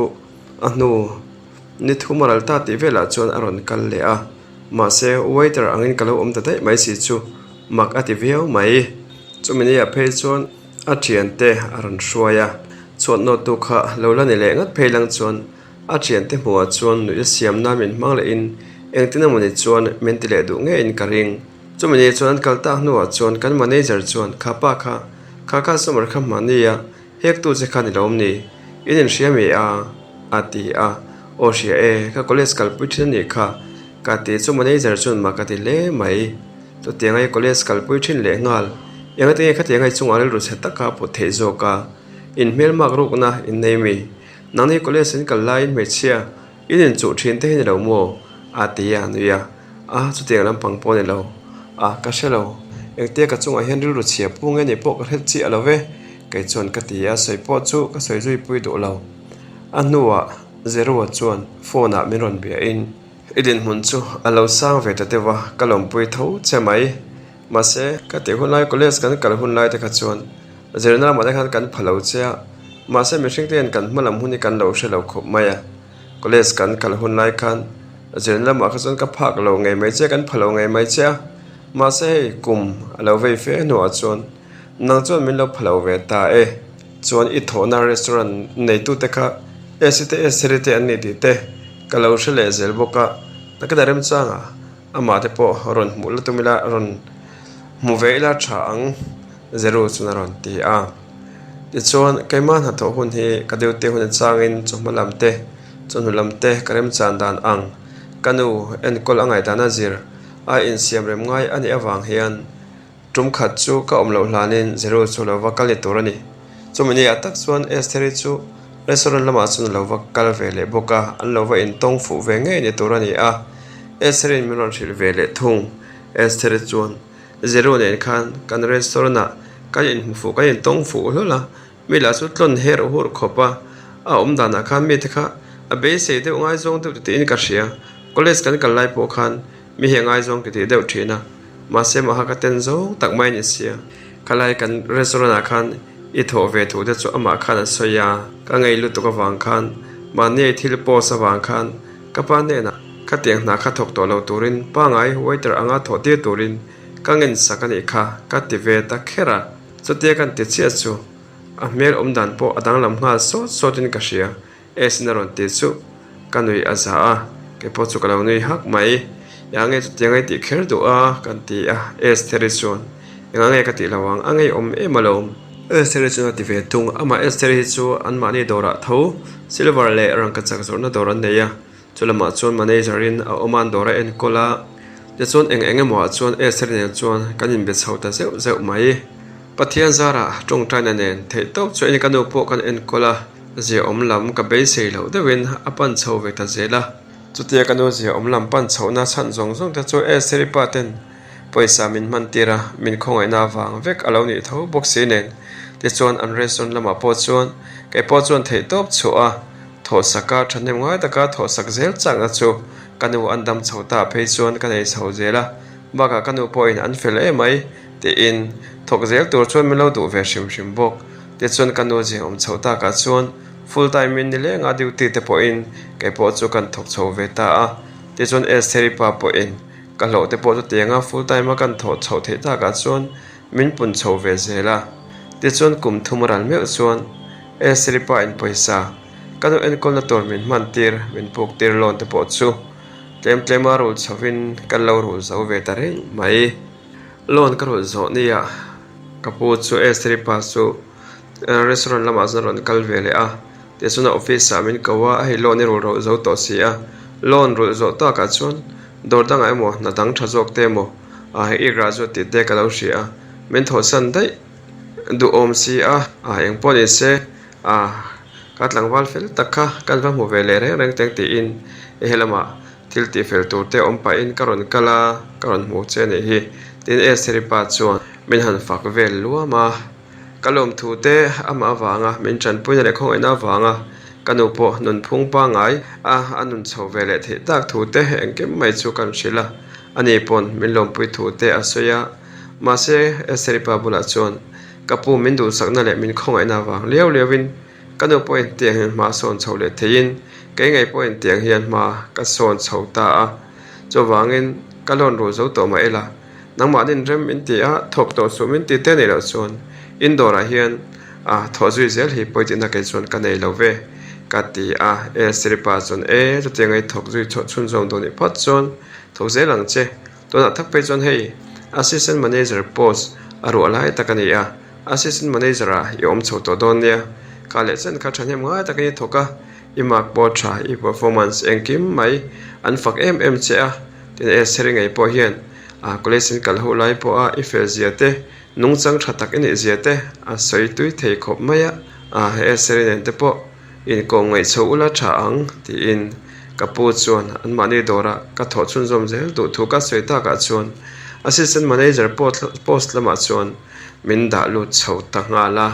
a hnu ni thum a ral ta tih velah chuan a rawn kal leh a, mahse waiter angin ka lo awm ta daih mai si chu mak a ti viau mai. Chumi ni ah phei chuan a thiante a rawn hruai a, chhuat nawttu kha lo la ni leh ngat phei lang chuan A thiante hmuhah chuan nuih a siam nan min hmang lehin engtin emawni chuan min ti leh duh ngeiin ka ring. Chumi ni chuan an kal tak hnuah chuan kan manager chuan kha pa kha, kha customer kha hmahni a, hektu che kha ni lo awm ni? In inhria mi a? a ti a. Aw hria e, ka college kalpui thin a nih kha ka ti chu manager chuan mah ka ti hle mai. Chutianga i college kalpui thin leh nghal, engati nge khatianga i chungah rilru chhe taka put theih zawk a? Inhmelmak rukna in nei mi? Nangni college in kal laiin hmeichhia in inchuh thin te hi ni lo maw? a ti a nui a, a chutiang lampang pawh a ni lo. A ka hre lo, engtia ka chungah hian rilru chhia pu nge nih pawh ka hre chiah lo ve, kei chuan ka ti a, sawi pawh chu ka sawi zui pui duh lo. A hnuah Zerua chuan phone ah min rawn bia in, I dinhmun chu a lo sang ve ta deuh a, ka lawmpui tho che mai. Mahse, ka tih hun lai college kan kal hun lai te kha chuan zirna lamah te khan kan pha lo che a, mahse mihring te hian kan hma lam hun hi kan lo hre lo khawp mai a. College kan kal hun lai khan zirna lamah kha chuan ka phak lo ngei mai che a, kan pha lo ngei mai che a, mahse hei kum a lo vei fe hnuah chuan nang chuan min lo pha lo ve ta e. Chuan i thawhna restaurant neitute kha AC te Estheri te an nih tih te ka lo hre leh zel bawk a, nakina remchangah Amah te pawh rawn hmuh la tum ila rawn hmu ve ila tha ang Zeru chuan a rawn ti a. Tichuan keimah hnathawh hun hi ka deuh te hun achangin chawhma lam te chawhnu lam te ka remchan dan ang ka nu enkawl a ngaihdan a zir a insiam rem ngai a nih avang hian Tum khat chu ka awm loh hlanin Zeru chu lo va kal ni tur a ni. Chumi ni ah tak chuan Estheri chu restaurant lamah chuan a lo va kal ve leh bawk a, an lo va intawng fuh ve ngei ni tur a ni a. Estheri'n min rawn hrilh ve leh thung. Estheri chuan, Zeru nen khan kan restaurant ah kan inhmu fuh, kan intawng fuh hlawl a, mi lah chu tlawn her hur khawp a. A awm danah khan mite kha a beisei deuh ngaizawng deuh titih in ka hria. College kan kal lai pawh khan mi hi a ngaizawng titih deuh thin a, mahse maha ka ten zawng tak mai a ni sia. Khalai kan restaurant ah khan i thawh ve thu te chu amah khan a sawi a, ka ngei lutuk avang khan mahni ei thil post avang khan ka pa hnenah khatiang hna kha thawk tawh lo turin pangai waiter anga thawh tir turin ka ngensak a nih kha ka ti ve ta kher a, chutia kan ti chiah chu a hmel awm dan pawh a danglam nghal sawt sawtin ka hria. Esin a rawn ti chu ka nui a za a, kei pawh chu ka lo nui hak mai. Engah nge chutiang a i tih kher duh a? kan ti a, Estheri chuan Engah nge ka tih lo ang, a ngeiawm em alawm. Estheri chuan a ti ve thung, amah Estheri hi chu anmahni dawrah tho silver leh rangkachak zawrhna dawr an nei a, chu lamah chuan manager in a awm a an dawr a enkawl a, tichuan eng eng emaw ah chuan Estheri nen chuan kan inbe chho ta zeuh zeuh mai. Pathian zarah tawngtaina nen theihtawp chu en ka nu pawh kan enkawl a. Ziaawm lam ka beisei loh deuhin a pan chho ve ta zel a. Chutia ka nu ziaawm lam pan chhohna chhan zawng zawng te chu Estheri pa ten pawisa min hman tir a, min khawngaihna avang vek a lo nih tho bawk si nen. Tichuan an restaurant lamah pawh chuan kei pawh chuan theihtawp chhuah a, thawhsak a, thahnem ngai taka thawhsak zel chakna chu ka nu an dam chho ta phei chuan ka nei chho zel a, bakah ka nu pawhin an fel em mai tiin thawk zel tur chuan min lo duh ve hrim hrim bawk. Tichuan ka nu zing awm chhoh takah chuan full time in nileng a duty te pawhin kei pawh chu kan thawk chho ve ta a. Tichuan Estheri pa pawhin ka hlauh te pawh chutiang a full time a kan thawh chhoh theih takah chuan min pun chho ve zel a. Tichuan kum thum a ral meuh chuan Estheri pa in pawisa ka nu enkawlna tur min hman tir min puk tir loan te pawh chu tlem tlem a rul chhovin kan lo rul zo ve ta reng mai. Loan ka rulh zawh nia. Ka pu chu Estheri pa chu restaurant lamah chuan a rawn kal ve leh a, tichuan a office ah min ko a, hei loan i rulh roh zo tawh si a, loan rulh zawh takah chuan dawr dangah emaw hna dang tha zawk te emaw hei i graduate tih te ka lo hria a, min thawhsan daih duhawm si a, eng pawh ni se ka tlangval fel tak kha kan va hmu ve leh reng reng teng tiin he lamah Thil tihfel tur te awm pahin ka rawn kal a, ka rawn hmu che anih hi, tiin Estheri pa chuan min han fak vel luam a. Ka lawmthu te amah avanga min tanpuina leh khawngaihna avanga ka nu pawh nunphung pangngai a a nun chho ve leh theih tak thu te engkim mai chu kan hrilh a, ani pawn min lawmpui thu te a sawi a. Mahse, Estheri pa bulah chuan ka pu min duhsakna leh min khawngaihna avang liau liauin Ka nu pawhin tiang hian hma sawn chho leh theiin kei ngei pawhin tiang hian hma ka sawn chho ta a. Chuvangin ka lawn ruh zo tawh mah ila, nangmahnin rem min ti a, thawk tawh suh min ti te nei loh chuan indoor ah hian a thawh zui zel hi pawi tihna kei chuan ka nei lo ve ka ti a. Esther-i pa chuan e, chutiang ei thawk zui chhuah chhunzawm duh nih phawt chuan thawk zel ang che. Tunah tak phei chuan hei Assistant Manager post a ruah lai tak a ni a. Assistant Manager ah i awm chho tawh dawn nia, kha leh chen kha thahnem ngai takin i thawk a, i mark pawh tha, i performance engkim mai an fak em em che a, tin Estheri ngei pawh hian a college in kal ho lai pawh a i fel zia te, nungchang tha tak i nih zia te a sawi tui thei khawp mai a, a Estheri nen te pawh inkawm ngaih chho ula tha ang tiin ka pu chuan anmahni dawrah ka thawh chhunzawm zel duh thu ka sawi takah chuan Assistant Manager post lamah chuan Min dah lut chho ta nghal a,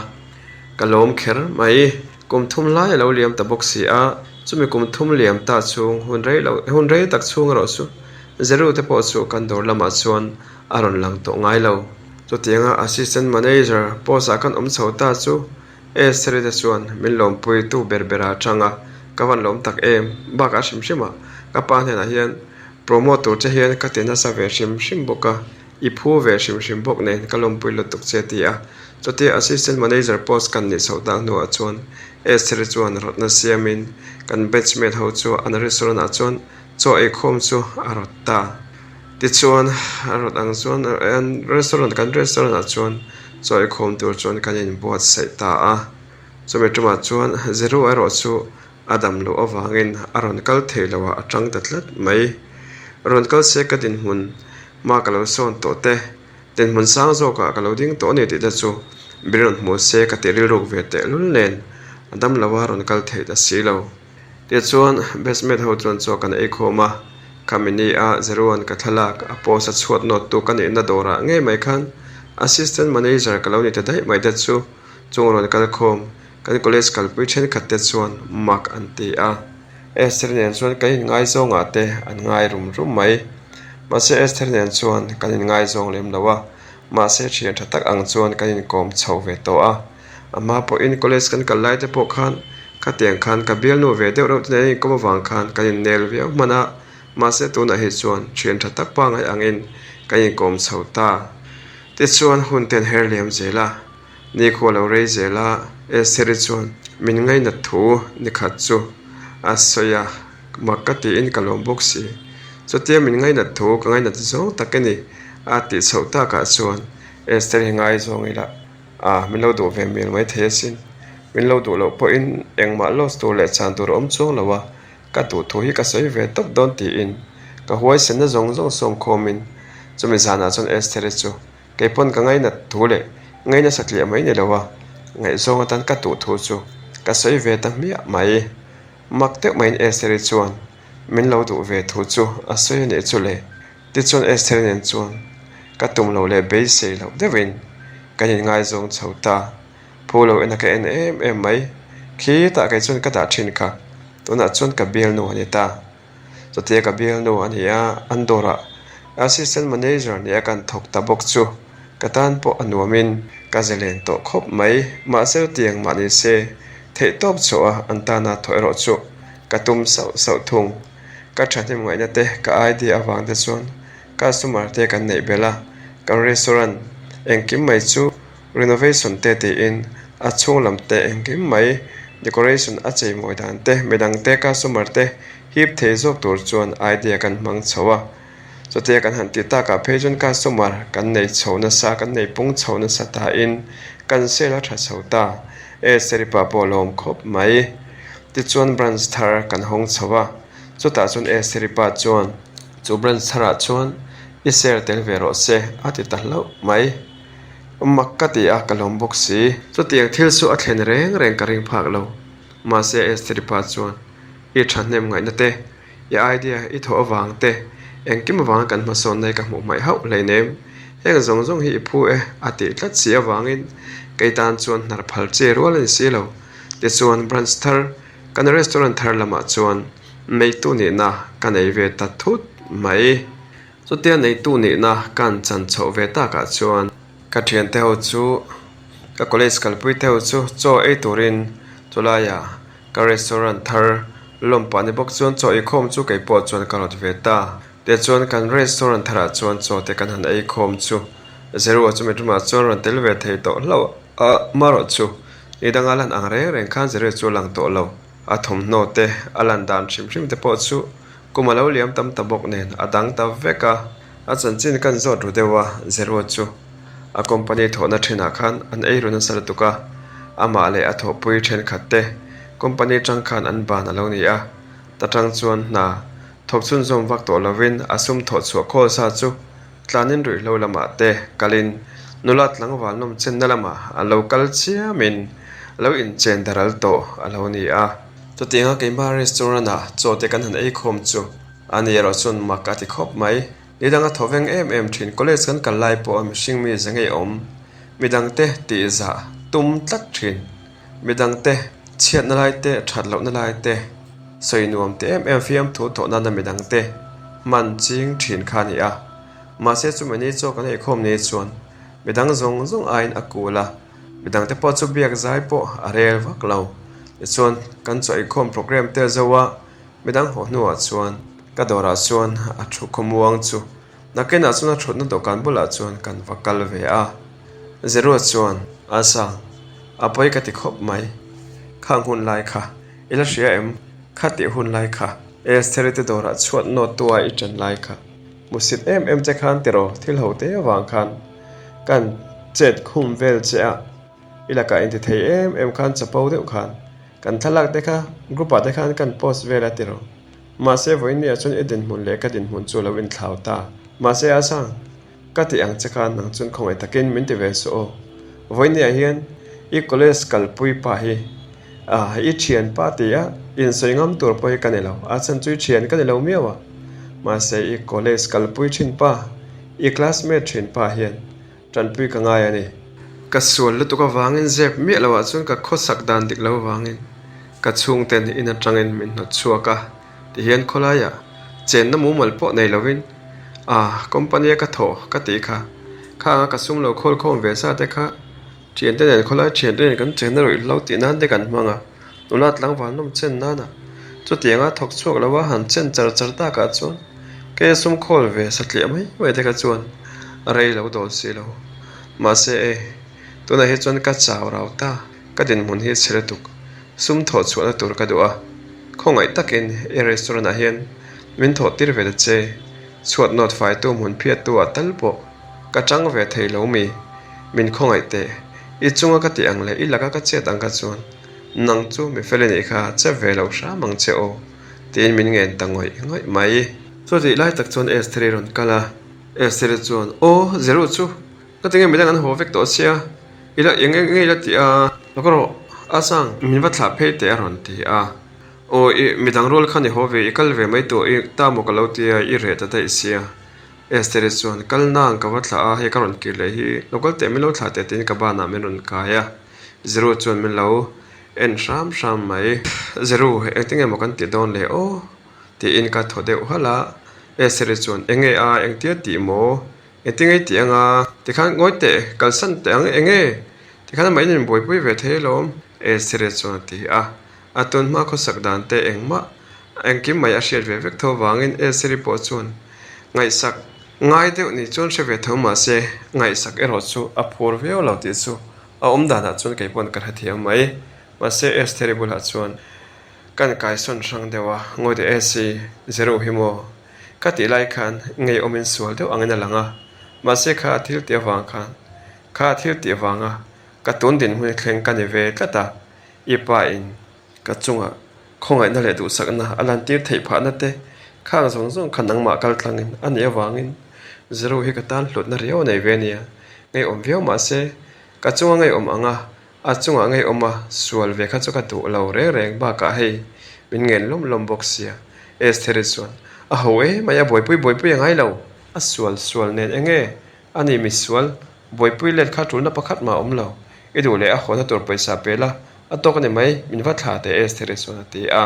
ka lawm kher mai. Kum thum lai a lo liam ta bawk si a, chumi kum thum liam ta chhung hun rei lo hun rei tak chhung erawh chu Zeru te pawh chu kan dawr lamah chuan a rawn lang tawh ngai lo. Chutianga Assistant Manager post ah kan awm chho ta chu Esther-i te chuan min lawmpui tu ber ber a chang a, ka van lawm tak em. Bakah hrim hrim ah ka pa hnenah hian promote tur che hian ka ti nasa ve hrim hrim bawk a. I phu ve hrim hrim bawk nen ka lawmpui lutuk che ti a. Chutia Assistant Manager post kan nih chhoh tak hnuah chuan Esther-i chuan rawtna siamin kan batchmate ho chu an restaurant ah chuan chaw eikhawm chu a rawt ta. Tichuan a rawt ang chuan an restaurant kan restaurant ah chuan chaw eikhawm tur chuan kan inbuatsaih ta a. Chumi tumah chuan Zeru erawh chu a dam loh avangin a rawn kal thei lo ah a tang ta tlat mai. Rawn kal se ka dinhmun hma ka lo sawn tawh te, dinhmun sang zawkah ka lo ding tawh a ni tih te chu min rawn hmu se ka tih rilruk ve tehlul nen a dam lo a rawn kal thei ta si lo. Tichuan batchmate ho chuan chaw kan ei khawm a, khami ni a Zeruan ka thlalak a post a chhuat nawt tu ka nihna dawrah ngei mai khan Assistant Manager ka lo ni ta daih mai te chu chung rawn kal khawm. Kan college kalpui thenkhat te chuan mak an ti a. Esther nen chuan kan inngaizawngah te an ngai rum rum mai. Mahse Esther nen chuan kan inngaizawng lem lo a, mahse thian tha tak ang chuan kan inkawm chho ve tawh a. A hma pawhin college kan kal lai te pawh khan khatiang khan ka bialnu ve deuh reuh te nen an inkawm avang khan kan innel viau hman a, mahse tunah hi chuan thian tha tak pangngai angin kan inkawm chho ta. Tichuan hun te an her liam zel a. Nikhua lo rei zel a, Estheri chuan min ngainat thu nikhat chu a sawi a, mak ka tiin ka lawm bawk si. Chutia min ngainat thu ka ngainat zawng tak i ni a tih chhoh takah chuan Estheri hi ngaizawng ila a, min lo duh ve mial mai thei asin. Min lo duh loh pawhin engmah loss tur leh chan tur a awm chuang lo a, ka duh thu hi ka sawi ve tawp dawn tiin ka huaisenna zawng zawng sawmkhawmin chumi zanah chuan Estheri chu Kei pawn ka ngainat thu leh ngaina satliah mai ni lo a, ngaihzawng atan ka tuh thu chu ka sawi ve ta hmiah mai. Mak deuh maiin Estheri chuan min lo duh ve thu chu a sawi a nih chu le. Tichuan Estheri nen chuan ka tum loh leh beisei loh deuhin kan inngaizawng chho ta. Phu lo ena ka en em em mai. Khitah kei chuan ka dah thin kha, tunah chuan ka bialnu a ni ta. Chutia ka bialnu a ni a, an dawrah Assistant Manager nia kan thawk ta bawk chu ka tan pawh a nuamin ka zalen tawh khawp mai. Mahse chutiang mah ni se theihtawp chhuah a an tana thawh erawh chu ka tum sauh sauh thung. Ka thahnem ngaihna te ka idea avang te chuan customer te kan neih belh a, kan restaurant engkim mai chu Renovation te tiin a chhung lam te engkim mai decoration a chei mawi dan te midang te customer te hip thei zawk tur chuan idea kan hmang chho a, chutia kan han tih takah phei chuan customer kan nei chho nasa kan nei pung chho nasa ta in kan sale a tha chho ta e Seripa pawh a lawm khawp mai tichuan branch thar kan hawng chho a chutah chuan e Seripa chuan chu branch tharah chuan i share tel ve rawh se a ti ta hlauh mai. Mak ka ti a, ka lawm bawk si. Chutiang thil chu a thlen reng reng ka ring phak lo. Mahse Estheri pa chuan, I thahnem ngaihna te, i idea i thawh avang te, engkim avanga kan hmasawnna hi ka hmuh hmaih hauh hleinem. Heng zawng zawng hi i phu e a tih tlat si avangin kei tan chuan hnar phal che rual a ni si lo. Tichuan branch thar, kan restaurant thar lamah chuan neitu nihna ka nei ve ta thut mai. Chutia neitu nihna kan chan chhoh ve takah chuan ka thiante ho chu ka college kalpui te ho chu chaw ei turin chulaiah ka restaurant thar lawm pah ni bawk chuan chaw eikhawm chu kei pawh chuan ka rawt ve ta. Tichuan kan restaurant tharah chuan chaw te kan han eikhawm chu Zerua chu mitramah chuan rawn tel ve thei tawh hlauh a, marawh chu ni danga lan ang reng reng khan Zerua chu a lang tawh lo. A thawmhnaw te a lan dan hrim hrim te pawh chu Kum a lo liam tam ta bawk nen a dang ta vek a, a chanchin kan zawt ru deuh a, Zerua chu a company thawhna thenah khan an ei ru nasa lutuk a, amah leh a thawhpui thenkhat te company tang khan an ban a lo ni a, ta tang chuan hna thawk chhunzawm vak tawh lovin a sum thawh chhuah khawl sa chu tlanin ruihhlo lamah te kalin nula tlangval nawm chenna lamah a lo kal chiamin a lo inchen daral tawh a lo ni a. Chutianga keimah restaurant ah chaw te kan han ei khawm chu a ni erawh chuan mak a ti khawp mai. Ni danga thaw veng em em thin college kan kal lai pawh a mihring mi za ngei awm. Midangte tih zah tum tlat thin. Midangte chhiatna lai te that lohna lai te sawi nuam ti em em fiamthu thawh nana midangte hman ching thin kha a ni a. Mahse chumi ni chaw kan ei khawm ni chuan midang zawng zawng aiin a kul a. Midangte pawh chu biak zai pawh a rel vak lo. Tichuan, kan chaw inkhawm programme te zo a, midang haw hnuah chuan ka dawrah chuan a thu khawmuang chu nakinah chuan a thutna dawhkan bulah chuan kan va kal ve a. Zerua chuan, Asa, a pawi ka ti khawp mai. Khang hun lai kha i la hria em? Kha tih hun lai kha Estheri te dawrah chhuat nawt tua i ṭan lai kha. Hmusit em em che khan tiraw thil ho te avang khan kan chet khum vel che a, i lakah inti thei em em khan chapo deuh khan kan thlalak te kha group ah te khan kan post vel a tiraw. Mahse vawiinniah chuan i dinhmun leh ka dinhmun chu a lo inthlau ta. Mahse a sang ka tih ang che khan nang chuan khawngaih takin min ti ve suh aw. Vawiinniah hian i college kalpui pa hi ah i thianpa ti a insawi ngam tur pawh hi ka ni lo, a chhan chu i thian ka ni lo miau a. Mahse i college kalpui thin pa, i classmate thin pa hian tanpui ka ngai a ni. Ka sual lutuk avangin zep miah loah chuan ka khawsak dan dik lo avangin ka chhungten in atangin min hnawt chhuak a, tihian khawlaiah chenna mumal pawh nei lovin ah company a ka thawh ka tih kha, khanga ka sum lo khawl khawm ve sa te kha thiante nen khawlai thiante nen kan chenna ruih hlo tih nan te kan hmang a, nula tlangval nawm chen nana chutianga thawk chhuak lova han chen char char takah chuan kei sum khawl ve satliah mai mai te kha chuan rei lo dawn si lo. Mahse e, tunah hi chuan ka chau rau ta, ka dinhmun hi chhe lutuk, sum thawh chhuahna tur ka duh a, khawngaih takin i restaurant ah hian min thawh tir ve ta che, chhuat nawt faitu hmun phiattu ah tal pawh ka chang ve thei lo mi, min khawngaih teh, i chunga ka tih ang leh i laka ka chet ang kha chuan nang chu mi fel i nih kha che ve lo hram ang che aw tiin min ngen ta ngawih ngawih mai. Chutih lai tak chuan Esther-i rawn kal a. Esther chuan, Aw, Zeru chu ka tinge midang an haw vek tawh sia, i la eng eng nge i la ti a? Lawk rawh, a sang, min va thlah phei teh a rawn ti a. Aw, i midang rual khan i haw ve, i kal ve mai tawh, i ta maw ka lo ti a, i reh ta daih sia. Esther chuan, Kal nang ka va thlah a, hei ka rawn kir leh hi, lo kal teh min lo thlah teh tiin ka banah min rawn kai a. Zeru chuan min lo en hram hram mai. Zeru, engtinge maw kan tih dawn le aw? Tiin ka thaw deuh halh a, Eseri chuan, Enge a, engtia tih maw? Engti ngei tih anga? Tikhan ngawi teh, kalsan teh ang, enge? Tikhan amah in inbuaipui ve thei alawm, Eseri chuan a ti a. A tun hma khawsak dan te engmah engkim mai a hriat ve vek tho vangin Eseri pawh chuan ngaihsak ngai deuh ni chuan hre ve tho mahse ngaihsak erawh chu a phur viau lo tih chu a awm danah chuan kei pawn ka hrethiam mai. Mahse Estheri bulah chuan Kan kaisawn hrang deuh a, ngawi teh e si, Zeru hi maw? Ka tih lai khan ngeiawmin sual deuh angin a lang a, mahse kha a thil tih avang khan, kha a thil tih avanga ka tun dinhmun hi thleng ka ni ve tlat a, i pa in ka chungah khawngaihna leh duhsakna a lantir theih phahna te khang zawng zawng kha nangmah kal tlangin a nih avangin Zeru hi ka tan hlutna riau a nei ve nia, ngeiawm viau mahse ka chunga ngeiawm anga A chungah ngei awm a, sual ve kha chu ka duh lo reng reng bakah hei min ngen lawm lawm bawk sia. Estheri chuan, A ho e mai a buaipui buaipui a ngai lo, a sual sual nen eng nge? A ni misual, buaipui let kha tulna pakhat mah a awm lo. I duh leh a hawna tur pawisa pe la, a tawk a ni mai, min va thlah teh Estheri chuan a ti a.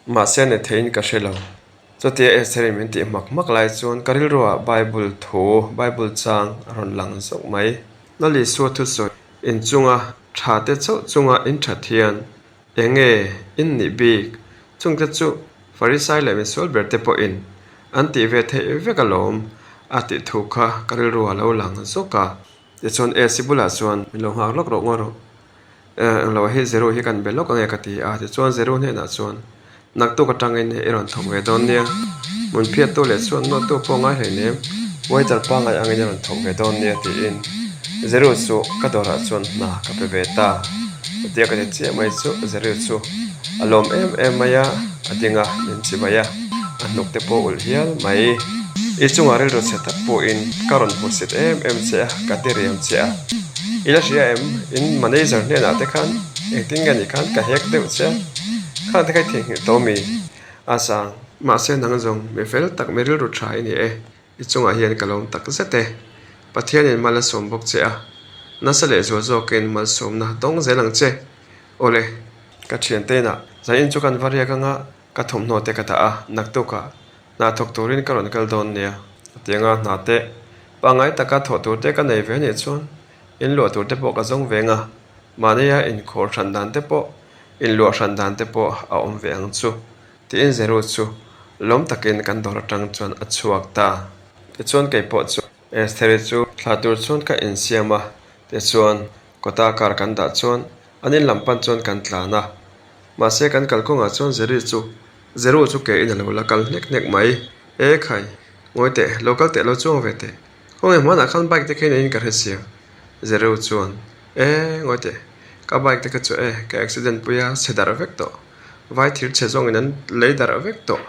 Mahse ni theiin ka hre lo. Chutia Estheri min tih hmak hmak lai chuan ka rilruah Bible thu, Bible chang a rawn lang zawk mai. Lal Isua thusawi inchunga tha te chauh chunga in that hian eng nge in nih bik? Chungte chu Farisai leh misual ber te pawhin an tih ve theih vek alawm a tih thu kha ka rilru a lo lang zawk a. Tichuan AC bulah chuan min lo nghak lawk rawh ngaw rawh. Englo hi Zeru hi kan be lawk ange ka ti a, tichuan Zeru hnenah chuan naktuk atangin i rawn thawk ve dawn nia, hmun phiattu leh chuan nawttu pawh ngai hleinem, waiter pangngai angin i rawn thawk ve dawn nia tiin Zeru chu ka dawrah chuan hna ka pe ve ta. Chutia ka ti chiah mai chu Zeru chu a lawm em em mai a, a ding a, min chi mai a, a hnuk te pawh ulh hial mai. I chungah rilru chhe tak pawhin ka rawn hmuhsit em em che a, ka ti riam che a. I la hria em? In manager hnenah te khan engtin nge nih khan ka hek deuh che a, khang te kha i theihnghilh tawh mi? A sang. Mahse nang zawng mi fel tak mi rilru tha i ni e, i chungah hian ka lawm tak zet e. Pathianin mal a sawm bawk che a, nasa leh zual zawkin malsawmna dawng zel ang che. Awle, ka thiante inah zanin chu kan va riak anga ka thawmhnaw te ka dah a, naktukah Hna thawk turin ka rawn kal dawn nia. Tianga hna te pangngai taka thawh tur te ka nei ve anih chuan in luah tur te pawh ka zawng ve anga, mahnia inkhawr hran dan te pawh, inluah hran dan te pawh a awm ve ang chu tiin Zeru chu lawm takin kan dawr atang chuan a chhuak ta. Tichuan kei pawh chu Estheri chu thlah tur chuan ka insiam a, tichuan kawta car kan dah chuan an in lam pan chuan kan tlan a, mahse kan kalkawngah chuan Zeri chu Zeru chu ke in a lo la kal hnek hnek mai. E khai, ngawi teh, lo kal teh lo chuang ve teh. Khawnge hmanah khan bike te kha in ka hre sia. Zeru chuan, E, ngawi teh, ka bike te kha chu e, ka accident pui a, chhe darh vek tawh. Vai thir chhe zawngin an lei darh vek tawh.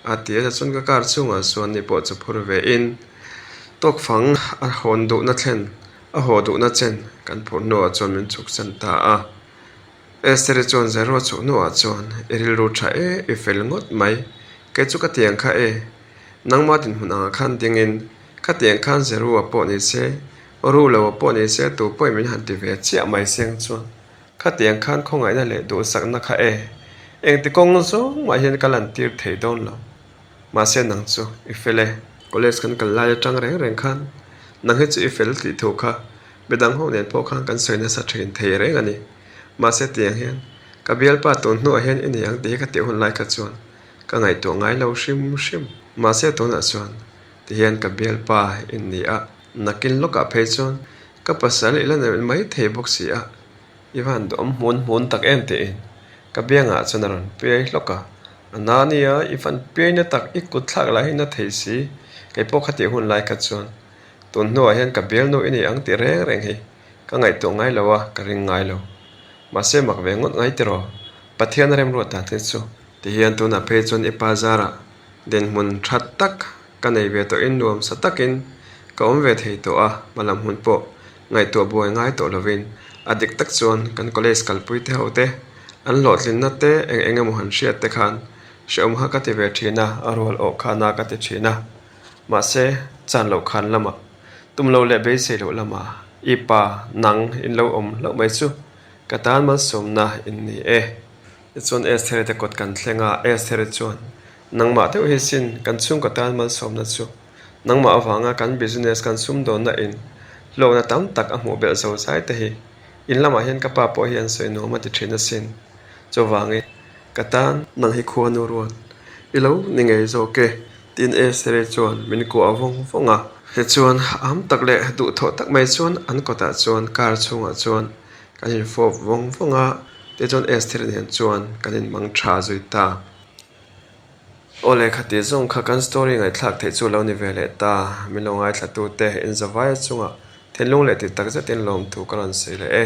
A ti a, chuan ka car chhungah chuan ni pawh chu phur ve in tawkfang a hawn duhna thlen, a haw duhna chen kan phur hnuah chuan min chhuksan ta a. Esther-i chuan Zero chhuh hnuah chuan, I rilru tha e, i fel ngawt mai. Kei chu ka tiang kha e. Nangma dinhmun angah khan dingin, Kha tiang khan Zero-a pawh ni se, Ru lo pawh ni se tu pawhin min han ti ve chiah mai seng chuan khatiang khan khawngaihna leh duhsakna kha e engti kawng zawng mah hian ka lantir thei dawn lo. Mahse nang chu i fel e. College kan kal lai atang reng reng khan nang hi chu i fel tih thu kha midang ho nen pawh khan kan sawi nasa thin thei reng a ni. Mahse tiang hian ka bialpa tun hnuah hian i nei ang tih hi ka tih hun lai kha chuan ka ngaihtuah ngai lo hrim hrim. Mahse tunah chuan ti hian ka bialpa i ni a, nakin lawkah phei chuan ka pasal i la neih mai thei bawk si a, i van duhawm hmun hmun tak em tiin ka biangah chuan a rawn piai hlawk a, a na nia i van piai na tak i kut thlak lah hi na thei si, kei pawh khatih hun lai kha chuan tun hnuah hian ka bialnu i nei ang tih reng reng hi ka ngaihtuah ngai lo a, ka ring ngai lo. Mahse mak ve ngawt ngai tiraw? Pathian a remruat dan te chu. Tihian tunah phei chuan i pa zarah dinhmun tha tak ka nei ve tawhin nuam sa takin ka awm ve thei tawh a, hmalam hun pawh ngaihtuah buai ngai tawh lovin a dik tak chuan kan college kalpui te ho te an hlawhtlinna te eng eng emaw han hriat te khan hrehawm kha ka ti ve thin a, a rual awh kha na ka ti thin a. Mahse, chan loh khan lamah tum lo leh beisei loh lamah i pa nang in lo awm hlauh mai chu ka tan malsawmna in ni e. Tichuan Esther te kawt kan thleng a, Esther chuan, Nangmah deuh hi sin, kan chhungkaw tan malsawmna chu. Nangmah avanga kan business kan sumdawnna in hlawkna tam tak a hmuh belh zo zai te hi. In lamah hian ka pa pawh hian sawi nuam a ti thin asin. Chuvangin, ka tan nang hi khuanu ruat i lo ni ngei zawk e, tiin Esther chuan min kuah vawng vawng a. Tichuan, am tak leh duhthawh tak mai chuan an kawtah chuan car chhungah chuan Kan infawp vawng vawng a, tichuan Esther nen chuan kan inmang tha zui ta. Aw leh khati zawng kha kan story ngaihthlak theih chu lo ni ve leh ta, min lo ngaithla tute inzavaia chungah thinlung leh ti tak zetin lawmthu ka rawn sawi leh e.